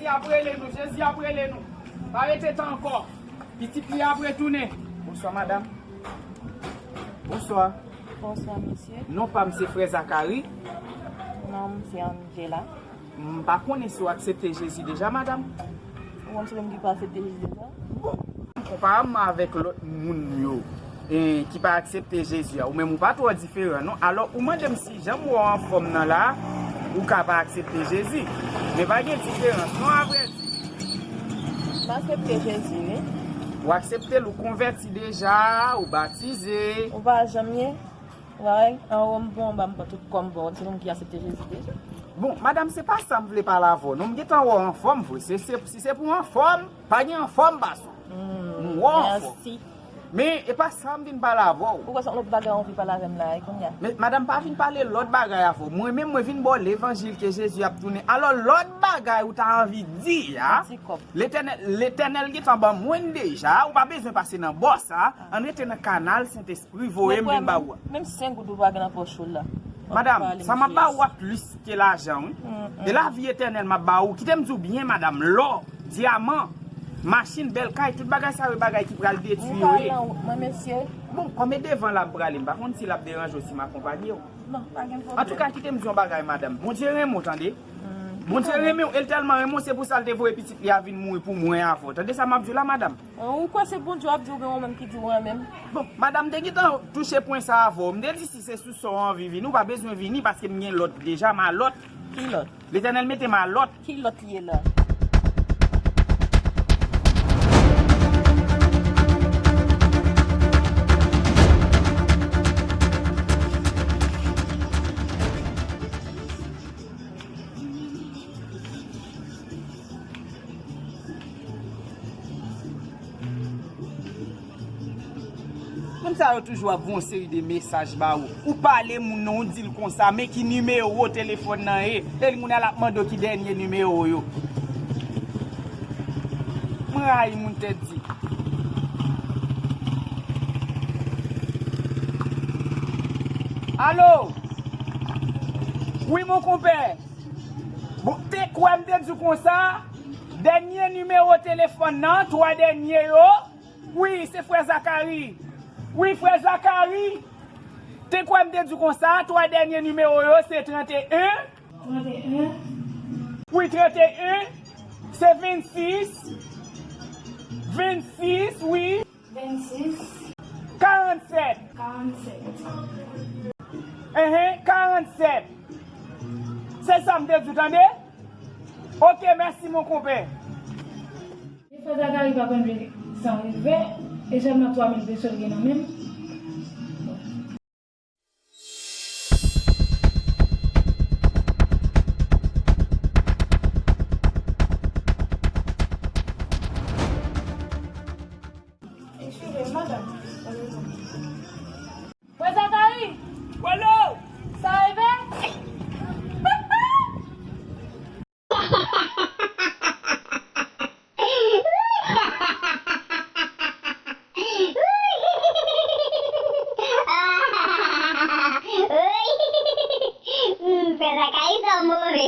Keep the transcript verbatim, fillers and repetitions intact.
Jezi ap rele nou, Jezi ap rele nou. Pa rete tan ankò. Pitit li ap retounen. Bonswa, madanm. Bonswa. Bonswa, mesye. Non pa m se frè Zakari. Non, m se Angela. M pa konnen si w aksepte Jezi deja, madanm. Ou konn se menm ki pa aksepte Jezi deja? Bon, konpareman avèk lòt moun yo, e, ki pa aksepte Jezi a, ou menm ou pa twò diferan, non. Alò, ou mande m si jan m wè w anfòm nan la, ou ka pa aksepte Jezi. Men pa gen diferans, non, avrèdi. M aksepte Jezi, wi. Ou aksepte l, ou konvèti deja, ou batize. Ou pa janm ye? Ou pa wè, anwo m pran, ou ba m pran tout kò m ba w, se nou ki aksepte Jezi deja. Bon, madanm, se pa sa m vle pale avè w. Non, m gentan wè w anfòm vre. Se, se, si se pou anfòm, pa gen anfòm, baso. M wè w anfòm. Mèsi. Men, e pa sa m vin pale avè w. Ou kwè se yon lòt bagay ou anvi pale avè m la, e kounye a? Men, madanm, pa vin pale lòt bagay avè w. Mwen menm, mwen vin ba w levanjil ke Jezi ap tounen. Alò, lòt bagay ou ta anvi di a, Letènèl, Letènèl gentan ban mwen l deja. Ou pa bezwen pase nan bò sa. Ann rete nan kanal Sentespri. Wi, voye m vin ba ou a. Menm senk goud ou pa gen nan pòch ou la. Madanm, sa m ap ba ou a plis ke lajan, wi. E lavi etènèl m ap ba ou. Kite m di w byen, madanm, lò, dyaman, machin, bèl kay, tout bagay sa yo, bagay ki pral detwi yo ye. Mwen, mesye. Bon, kòm e devan la m prale, m pa konn si l ap deranje w si m akonpanye w. Non, pa gen pwoblèm. Antouka, kite m di w yon bagay, madanm. Bondye renmen w, tande. Bondye renmen w, e l tèlman renmen w, se pou sa l te voye pitit li a vin mouri pou mwen avè w. Tande sa m ap di w la, madanm? Ou kwè se Bondye w ap di oubyen ou menm ki di w renmen m? Bon, madanm, m te gentan touche pwen sa avè w. M te di si se sou sa w anvi vini, ou pa bezwen vini paske m gen lòt deja, m alòt. Ki lòt? Letènèl mete m alòt. Ki lòt li ye la? Moun sa yo toujou ap voye yon seri de mesaj ba ou. Ou pale moun nan, ou di l konsa, men ki nimewo telefòn nan ye. E moun nan l ap mande w ki dènye nimewo yo. Mwen rayi moun tèt di. Alo? Wi, mon konpè. Bon, te kwè m te di w konsa, dènye nimewo telefòn nan, twa dènye yo. Wi, se frè Zakari. Wi, frè Zakari. Te kwè m te di w konsa, twa dènye nimewo yo, se trannteyen. Trannteyen. Wi, trannteyen. Se vennsis. Vennsis, wi. Vennsis. Karannsèt. Karannsèt. Enhen, karannsèt. Se sa m te di w, tande? Oke, mèsi, mon konpè. Frè Zakari pa konn jwe san revè, e sèlman twa mil peso l gen nan men l. Eskize m, madanm. Frè Zakari! Polo! Sa rive? Frè Zakari sa move.